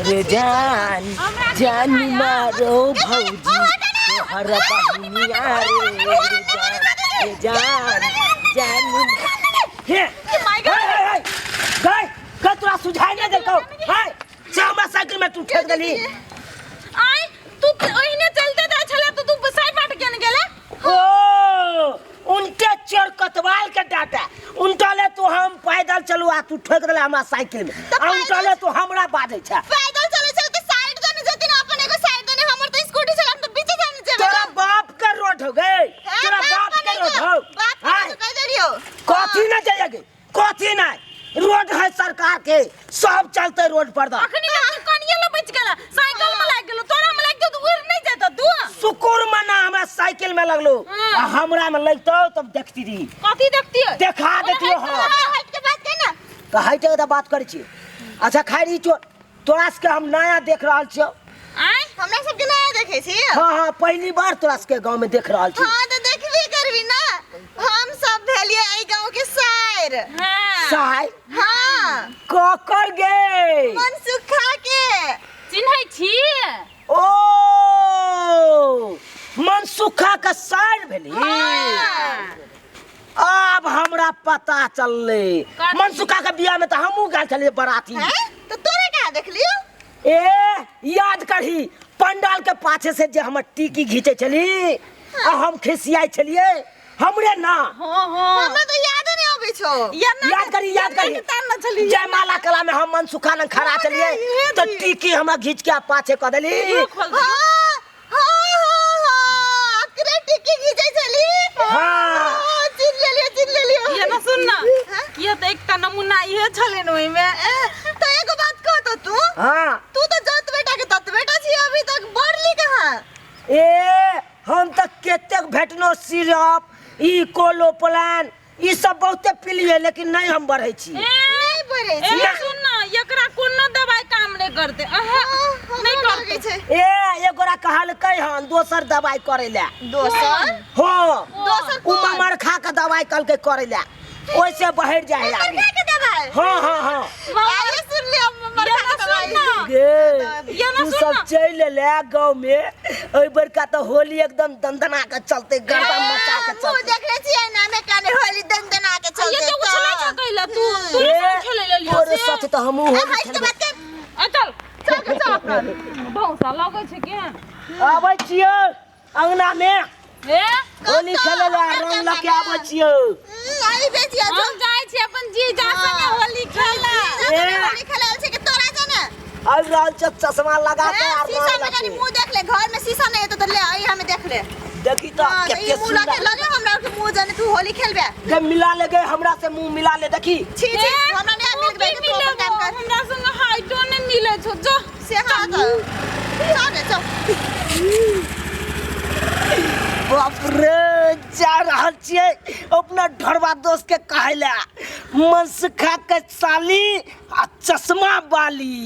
रे जान हमरा जान मारो ए, भौजी तोहर बहिनिया रे रे जान रे जान जान हे my God. हे, हे, गए गए तोरा सुझाई नहीं देलकौ हाय से हमरा साइकिल में तू ठेक देली। आय, तू ओहिने चलते जाय छले तो तू साइड बाट केने गेले? ओ उनके चोर कतवाल के डाटा उनटा ले तू हम पैदल चलू आ तू ठोक देले हमरा साइकिल में आ उनटा ले तू हमरा बाजै छै। पैदल चले चल के साइड देने जति ना, अपन एगो साइड देने, हमर तो स्कूटी चला, हम तो बीचे जाने जेबे। तोरा बाप के रोड हो गए, तोरा बाप के रोड हो। बाप हाय, के कह दे रियो। कथी ना जाएगी, कथी ना रोड है सरकार के, सब चलते रोड पर दा। अखनी तक कनिए ल बच गेला, साइकिल में लाग गेलो, तोरा में लाग गेलो तो उड़ नहीं जाता तू। शुक्र मना हमरा साइकिल में लगलो हाँ। आ हमरा में लगतो तब देखती रही। कथी देखती है? देखा देती हो। हट के बात कर ना। तो हट के बात करै छी। अच्छा खैर ई तोरा सबके हम नया देख रहल छियौ। आय, हमरा सबके नया देखै छी? हाँ हाँ, पहली बार तोरा सबके गांव में देख रहल छी। हाँ तो देखबे करबी ना, हम सब भेलिए एहि गांव के सायर। हाँ। साय? हाँ। ककर गे? मनसुखा के। चिन्है छी? ओ मनसुखा के सायर भेली। हाँ। अब हमरा पता चललै। कथी? मनसुखा के बियाह में तो हमहूँ गेल छलियै बराती। हैं? तो तोरा कहाँ देखलियौ? ए याद करही, पंडाल के पाछे से जे हमर टीकी घीचे छली आ हम खिसियाइ छलियै हमरे ना। हाँ हाँ, हमरा तो याद नहीं आबै छौ। याद करी, याद करी। तान न छली। जयमाला कला में हम मनसुखा लग खड़ा छलियै तो टीकी हमरा घीच के आ पाछे कऽ देली। खोल दे। हाँ हाँ हाँ हाँ, अकरे टिक्की घीचै छली। हाँ। हाँ, चिन्ह लेलियौ, चिन्ह लेलियौ। ये ना सुन ना, हाँ? किया तो एकटा नमूना इहे छलै न ओहिमे। तो एगो बात कह तो तू। हाँ। तू तो जत बेटा के तत बेटा छी, अभी तक बढ़ली कहाँ? ए हम तऽ कतेक भेटनो सिरप ई कोलोप्लान ई सब बहुते पीलियै लेकिन नहीं हम बढ़ै छी। नहीं बढ़ै छी। ए सुन ना, एकरा कोनो दवाई काम नहीं करते। अहा, नहीं हमरा लगै करते। छै। ए एगोरा कहलकै हन दोसर दवाई करै लए। दोसर? हाँ। दोसर उ कोन? मरखा के दवाई कहलकै करै लए, ओइसे बढ़ि जाइ है आदमी। मरखा के दवाई? हाँ हाँ हाँ। आइए सुन लियौ मरखा के ये ना दवाई। सुन ना। गे, ये ना तू सुन सब ना। चलि एलै गाँव में, एहि बेरका तऽ होली एकदम दनदना के चलते, गर्दा मचा के मुँह चलते। देखले छियै ना में काने होली दनदना के ये चलते। तो उछलै छ कैला तू, तू ए, संग खेलै लेलियो तोरे से। साथे तऽ हमहूँ ए, होली हट के खेलबै। बात कर। आ चल चल के चल अपना। भौंसा लगै छै केहन। आबै छियौ अंगना में। ए होली खेलै लए रंग लऽ के आबै छियौ। आई बेचिया हम जाइ छी अपन जीजा संगे होली खेला। ए। होली खेले छै के तोरा जाने? आबि रहल छै चश्मा लगा के ए, आ शीशा रंग में लऽ कनी के। मुंह देख ले, घर में शीशा नहीं है तो ले आई हमें देख ले। देखी तो हाँ, तो कते ई मुंह लगे सुंदर। लगे हमरा के मुंह जाने तू होली खेलबे। गे मिला ले गे हमरा से मुंह मिला ले देखी। छी छी, हमरा नहीं मिल गए, तू अपन काम कर। हमरा संगे हाइटो नहीं मिले छौ, जो से हाँ तो चल रे चल। बाप रे, जा रहल छियै अपना ढोरबा दोस्त के कहै लए मनसुखा के साली आ चश्मा वाली।